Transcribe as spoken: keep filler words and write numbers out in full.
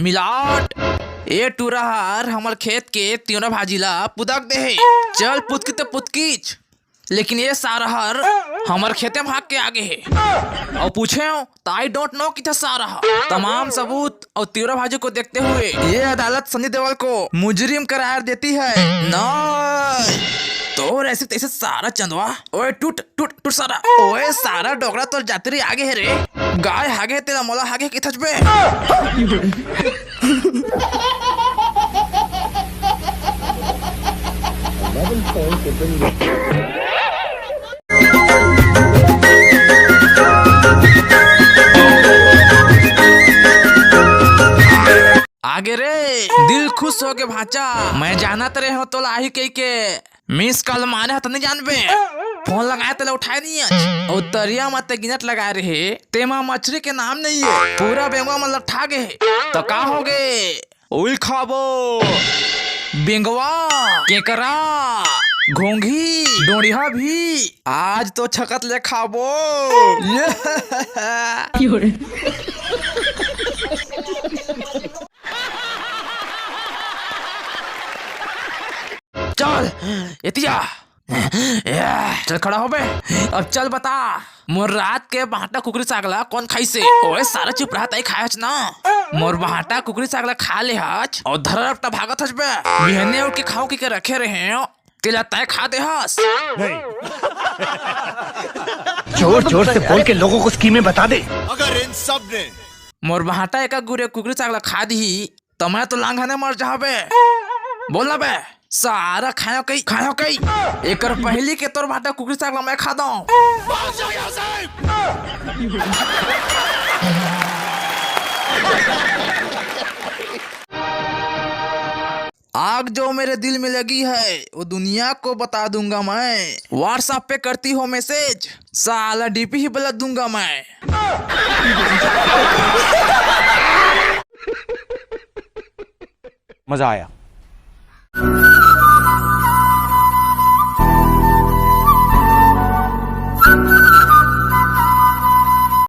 मिलाट, ए टूरा हर हमर खेत के तिवरा भाजी ला पुदक दे हे। चल पुदकी त पुदकीच, लेकिन ए सारा हर हमर खेते भाग के आगे हे। अउ पूछेंव त I don't know किथे सारा ह। तमाम सबूत अउ तिवरा भाजी को देखते हुए ये अदालत सनी देओल को मुजरिम करार देती है। नहीं, तोर ऐसे तैसे सारा चंदवा। ओए टूट टूट टूट सारा। ओए सारा डोकरा, तोर जातरी आगे हे रे। गाय हागे तेला मोला हागे किथच बे। आगे रे, दिल खुश होगे भांचा। मैं जानत रेहेंव तोला आही कहिके। Miss call मारे ह त नइ जानबे। फोन लगाए तेला उठाए नइ अच। अउ तरिया म ते गिनत लगाए रेहे, तेमा मछरी के नाम नइ हे। पूरा बेंगवा म लट्ठा गे हे। त का होगे? उइल खाबो। बेंगवा, केकरा, घोंघी, डोड़िहा भी। आज तो छकत ले खाबो। चल, एतिया। चल खड़ा हो बे। अब चल बता, मोर रात के भांटा कुकरी साग ला कोन खाइसे? ओए सारा चुप रहा, तैं खायच ना। मोर भांटा कुकरी साग ला खा ले हच अउ धररपटा भागत हच बे। बिहने उठ के खाओ कहिके रखे रेहेंव, तेला तैं खा दे हस। जोर जोर से बोल के लोगों को स्कीमें बता दे। अगर इन सब ने मोर भांटा एका गुरे कुकरी साग ला खा दिही, त मैं तो लांघने मर जाबे। बोल ना बे, सारा खायो कई, खायो कई। एकर पहिली के तोर भांटा कुकरी साग ला मैं खा दंव। आग जो मेरे दिल में लगी है, वो दुनिया को बता दूंगा मैं। WhatsApp पे करती हो message, साला DP ही बदल दूंगा मैं। मजा आया।